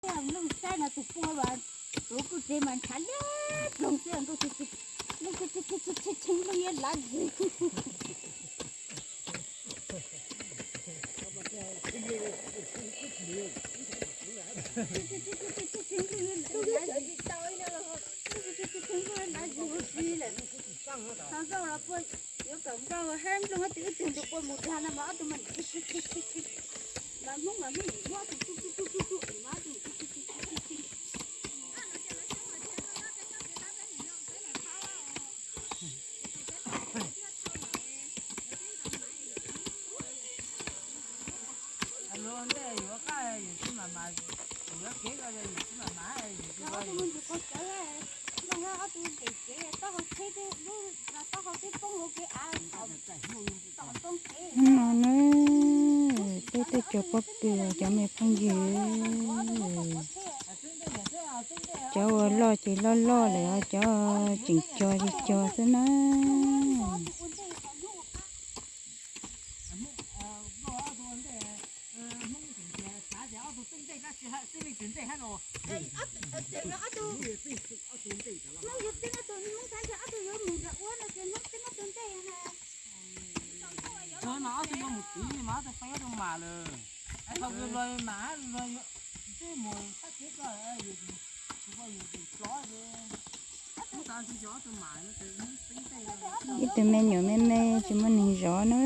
Nplooj saib no tus pua mas, tus kuj tsev mas ntshav liab ploog xwb, nplooj tshee tshee nplooj yeej lav zis. Nplooj lav zis ua si lawm. Thaum zaum los pua, yuav kom nplooj hab nplooj ob tug ib tug nrug pua mus dag no mas ob tug mas, mas Hmoob mas Hmoob nim muab ob tug tu tu tu tu tu mas ob tug Luag ntej yuav qab yus tsis mam mas, yuav kev ko yus tsis mam mas, yus tsis ua yus. Ob tug ntes kev taub hau tsheb, taub hau tsheb poob hauv kev av, tom ntoo kev. Hnub no na, peb tuaj cog pob kws cov me phooj ywg. Cov uas loj ces loj loj lawm, cov tseem cog ces cog xwb na. Ob tug yuav mus tiv mas ob tug feeb ob tug mam lawm. Thaum luag los mas luag twb mus sab kev ko, yus tus plob, ib tug me nyuam me me tsis muaj neeg zov na.